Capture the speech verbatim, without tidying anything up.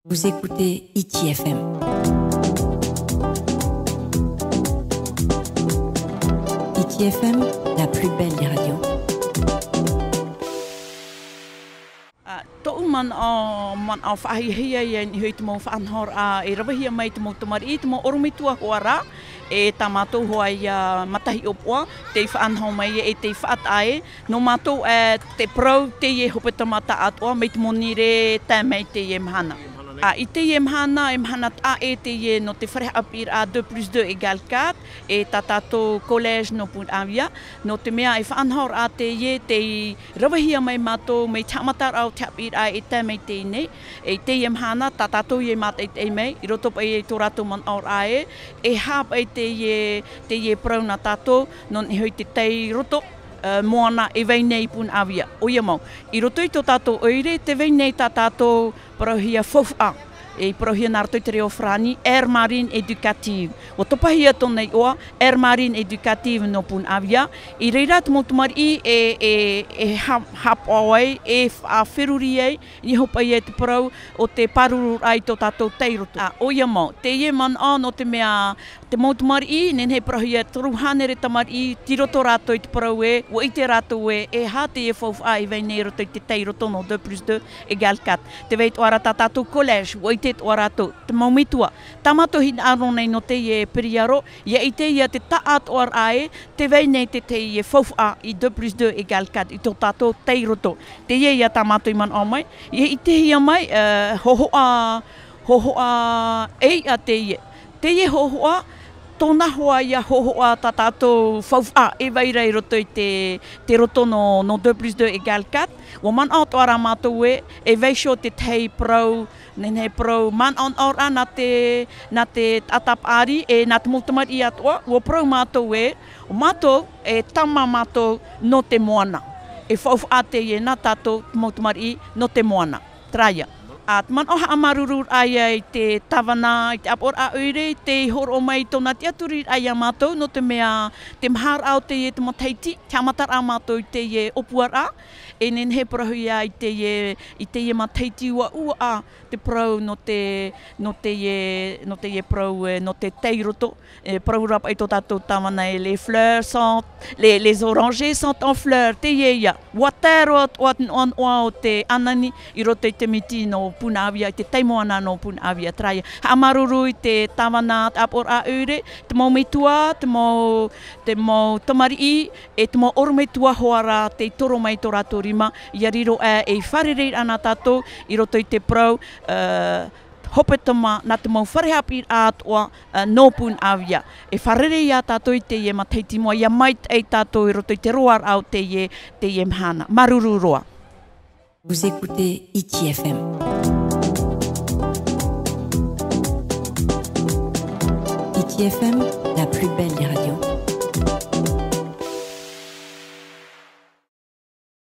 Vous écoutez Hiti F M. Hiti F M, la plus belle des radios. Ā, tōʻu manaʻo, manaʻo faʻahiahia ia i niʻa i te mau faʻanahoraʻa e ravehia mai te mau tamariʻi, te mau ʻorometua hoʻi rā, e tā mātou hoʻi ia matahiʻopoʻa, tei faʻanaho mai e tei faʻataʻa e, nō mātou, ā, te parau teie hepetoma taʻatoʻa, mai te monirē tae mai teie mahana. Ā, i teie mahana, e mahana taʻa ʻē teie nō te fare haʻapiʻiraʻa deux plus deux égale quatre, e tā tātou collège nō Punaʻauia, nō te mea e faʻanahoraʻa teie tei ravehia mai mātou, mai te haʻamataraʻa o te haʻapiʻiraʻa e tae mai teie nei, e i teie mahana, tā tātou ia mātaʻitaʻi mai, i roto paʻi i tō rātou manaʻoraʻa ē, e aha paʻi teie, teie parau nā tātou, nō niʻa hoʻi te tairoto, ā, moana e vai nei i Punaʻauia. ʻOia mau, i roto i tō tātou ʻoire, tē vai nei tā tātou parauhia faufaʻa, e parauhia nā roto i te reo farāni, aire marine éducative. ʻUa topahia tōna iʻoa, aire marine éducative nō Punaʻauia. I reira te mau tamariʻi e, e, e ha-, haʻapaʻo ai, e faʻaferuri ai, i niʻa hoʻi paʻi i te parau o te pārururaʻa i tō tātou tairoto. Ā, ʻoia mau, teie manaʻo nō te mea, te mau tamariʻi, nehenehe parauhia toru hānere tamariʻi, tei roto rātou i te parau ē, ʻua ʻite rātou ē, e aha teie faufaʻa e vai nei i roto i te tairoto nō deux plus deux égale quatre. Tē vai atoʻa ra tā tātou collège, ʻua ʻite atoʻa rātou, te mau metua. Tā mātou hinaʻaro nei nō teie pīriaro, ʻia ʻite ia te taʻatoʻaraʻa ē, tē vai nei te, teie faufaʻa i deux plus deux égale quatre, i tō tātou tairoto. Teie ia tā mātou i manaʻo mai, ʻia ʻitehia mai, ā, hōhoʻa, hōhoʻa ʻeiʻa teie. Teie hōhoʻa, tōna hoʻi ia hōhoʻa tā tātou faufaʻa e vai ra i roto i te, te roto nō, nō deux plus deux égale quatre. ʻUa manaʻo atoʻa ra mātou ē, e vaiiho te tahi parau, nehenehe parau manaʻonaʻoraʻa nā te, nā te taʻata paʻari, e nā te mau tamariʻi atoʻa, ʻua parau mātou ē, ʻo mātou, e tama mātou nō te moana. E faufaʻa teie nā tātou, te mau tamariʻi, nō te moana. Terā ia. Ā, te manaʻo haʻamāuruururaʻa ia i te tāvana, i te ʻāpoʻoraʻa ʻoire, tei hōroʻa mai i tōna tiʻaturiraʻa ia mātou, nō te mea, te maharaʻa o teie te matahiti, te haʻamataraʻa mātou i teie ʻōpuaraʻa, e nehenehe parauhia i teie, i teie matahiti ʻua ʻuaʻa te parau nō te, nō teie, nō teie parau, e, nō te tairoto, e, parau ra paʻi tō tātou tāvana ē, les fleurs sont, les, les orangers sont en fleurs, teie ia. ʻUa tae roa atoʻa te noʻanoʻa o te ʻanani i roto i te miti nō Punaʻauia, i te taimoana nō Punaʻauia, terā ia. Haʻamāuruuru i te tāvana ʻāpoʻoraʻa ʻoire, te mau metua, te mau, te mau tamariʻi, e te mau ʻorometua hoʻi rā tei toro mai tō rātou rima, ʻia riro aʻe ei fārereiraʻa nā tātou i roto i te parau, ā, hepetoma nā te mau fare haʻapiʻiraʻa atoʻa, ā, nō Punaʻauia. E fārerei ia tātou i teie matahiti mua, ʻia maitaʻi tātou i roto i te roaraʻa o teie, teie mahana. Māuruuru roa. Vous écoutez Hiti F M. Hiti F M, la plus belle des radios.